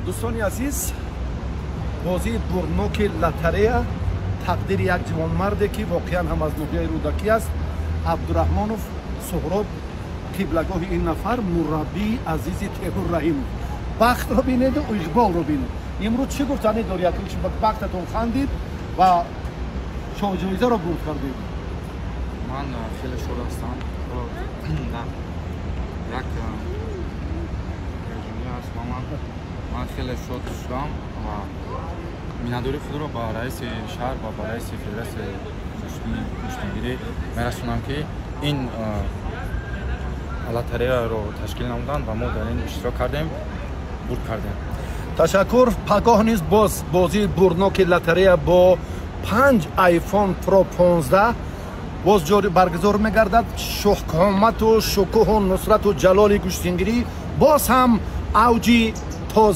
Дӯстони азиз, бозии бурдноки лотарея тақдири як ҷавонмарде, ки воқеан ҳам аз ноҳияи Рӯдакӣ аст, Абдураҳмонов Суҳроб, қиблагоҳи ин нафар мураббии азизи Темур Раҳимов. Бахтро бинеду иқболро бинед. Имрӯз чӣ гуфтанӣ дори, ки бахтатон хандид ва шоҳҷоизаро бурд кардед? Ман хеле шод ҳастам. Як аст ба ман. Ман хеле шод шудам ва миннатдории худро ба раиси шаҳр ва ба раиси федератсияи гӯштингирӣ мерасонам, ки ин лотареяро ташкил намуданд ва мо дар ин иштирок кардем, бурд кардем. Ташаккур. Пагоҳ низ боз бозии бурдноки лотарея бо 5 iPhone Pro 15 боз ҷори баргузор мегардад. Шукомату шукӯҳу нусрату ҷалоли гӯштингирӣ боз ҳам авҷи